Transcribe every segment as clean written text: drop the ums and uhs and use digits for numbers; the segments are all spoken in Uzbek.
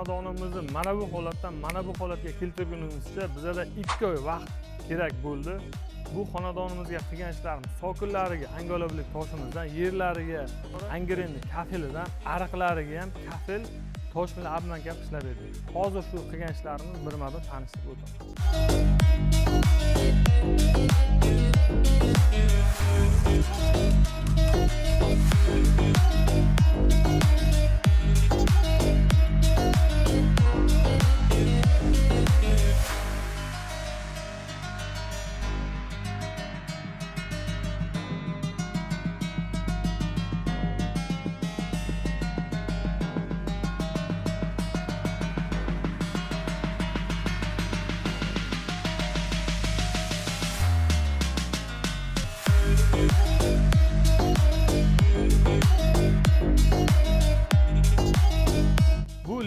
Xonadonimizni mana bu holatdan mana bu holatga keltirgunimizcha bizada 2 oy vaqt kerak bo'ldi. Bu xonadonimizga qilgan ishlarimiz sokillariga angoloblik toshimizdan, yerlariga angrenni kafelidan, ariqlariga ham kafel tosh bilan obmanka ishlab berdik. Hozir shu qilgan ishlarimiz birma-bir tanishib o'tamiz.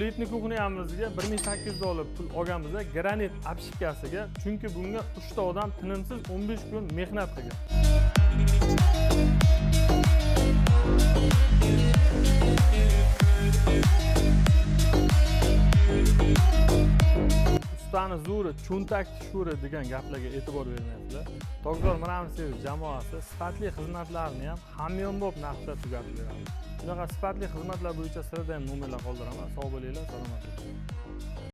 Letni kuxnyamizga $1800 pul olganmiz granit obshivkasiga, chunki bunga 3 ta odam tinimsiz 15 kun mehnat qilgan. Ustani zo'ri, cho'ntak sho'ri degan gaplarga e'tibor bermayaptilar. Tokzor Mramor Servis jamoasi sifatli xizmatlarni ham hamyonbop narxda tugatib beradi. Shunaqa sifatli xizmatlar bo'yicha sizlarda ham nomerlar qoldiraman. Sog' bo'linglar, salomat bo'ling.